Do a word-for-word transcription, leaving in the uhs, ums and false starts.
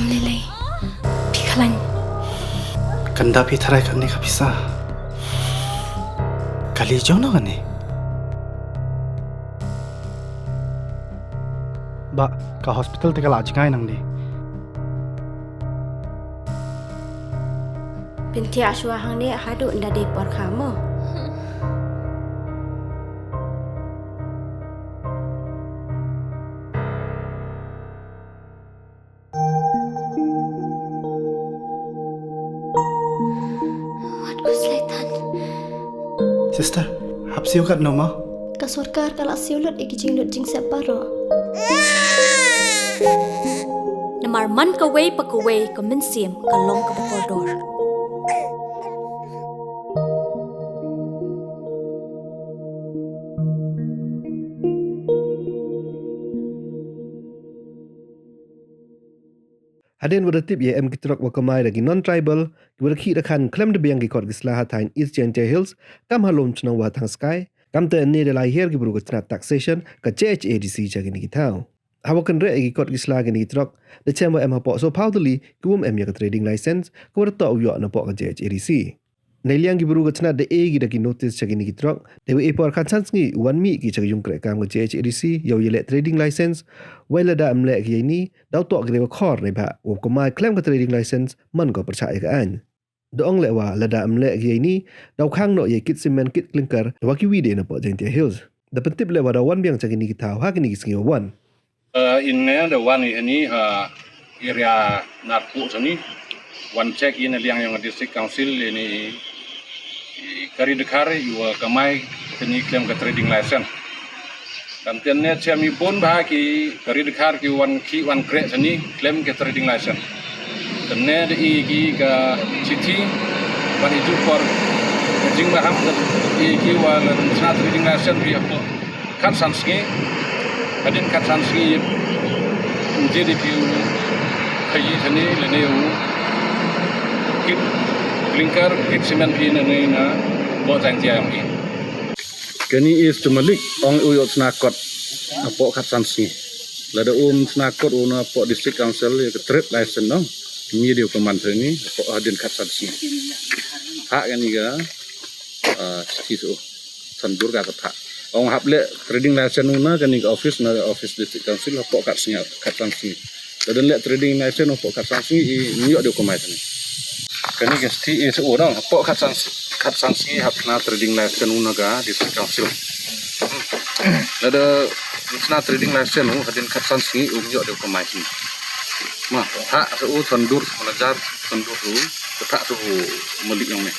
Lele, phi khlañ. Kanda phi tharai kani ka pisa. Kali jong no kani. Ba, ka hospital te ka la jngai nang di. Pynthia shwa hangne haduh nda dei por kha mo. Wat ku slaitan. Sister, hap siew kat no ma? Ka sorkar ka la siew lut i ki jinglut jingsep baroh. Namar man kawei pa kawei ka mynsiem ka long kaba kordor. Hadien wa da tip ya em ki truck wa kamai da ki non-tribal, ki wa da khih da khan khlem da biang ki kot ki sla ha thaiñ East Jaintia Hills, kam ha lum chnong Wahtangskai, kamte ynne da lai hiar ki bru ka chnat taxation ka J H A D C cha kini ki thaw. Hawa kynreh ya ki kot ki sla kini ki truck, da chem wa em hapoh soo phaw tylli, ki wym em ya ka trading license, ka wa da toh u yoh napoh ka J H A D C. Neiliang ki bru ka chnat da e ki da ki notice cha kini ki truck, dei wa e por khatsan sngi u wan mih ki cha ka yung kreh kam ka J H A D C, yow yaleh trading license, wei lada ym leh ki ya ini, daw toh ki dei wa khor neibhah wow kamai khlem ka trading license, man ko pyrchah ya ka aiñ. Da ong leh wa lada ym leh ki ya ini, daw khang noh ya kit cement, kit clinker, wa kiwi de napoh Jaintia Hills. Da pyntip leh wa daw wan biang cha kini ki thaw ha kini ki sngi wa wan. Eh, ynne da wan i hani ha area Narpuh sani. Wan check i na liang yong District Council ini i kari dkhar i wa kamai sani khlem ka trading license. Kamte ynne chem i bun bha ki kari dkhar ki wan khih wan kreh sani khlem ka trading license. Te ynne da e ki ka chithi, wan i ju por ka jingbaham, da e ki wa lada chna trading license phi hapoh khatsan sngi. Hadien khatsan sngi, ym jia de phi u khayi thani lane u kit clinker, kit cement phi nane napoh Jaintia yong i. Kani i tu malik, ong u yoh chna kot hapoh khatsan sngi. Lada um chna kot u napoh District Council ya ka trade license no. Ym ye de u kamai sani hapoh hadien khatsan sngi. Phah kani ka, ah, chithi soo. Sandur ka ka phah. Ong hap leh trading license u na kani ka office, na office District Council hapoh khatsan sngi, khatsan sngi. Lada ym leh trading license hapoh khatsan sngi, i ym yoh de u kamai sani. Kani ka chithi i soo dang hapoh khatsan, khatsan sngi hap chna trading license u na ka District Council. Lada ym chna trading license u hadien khatsan sngi, ym yoh de u kamai sani. Ma, phah soo sandur, manager sandur soo, phah soo malik yong ne.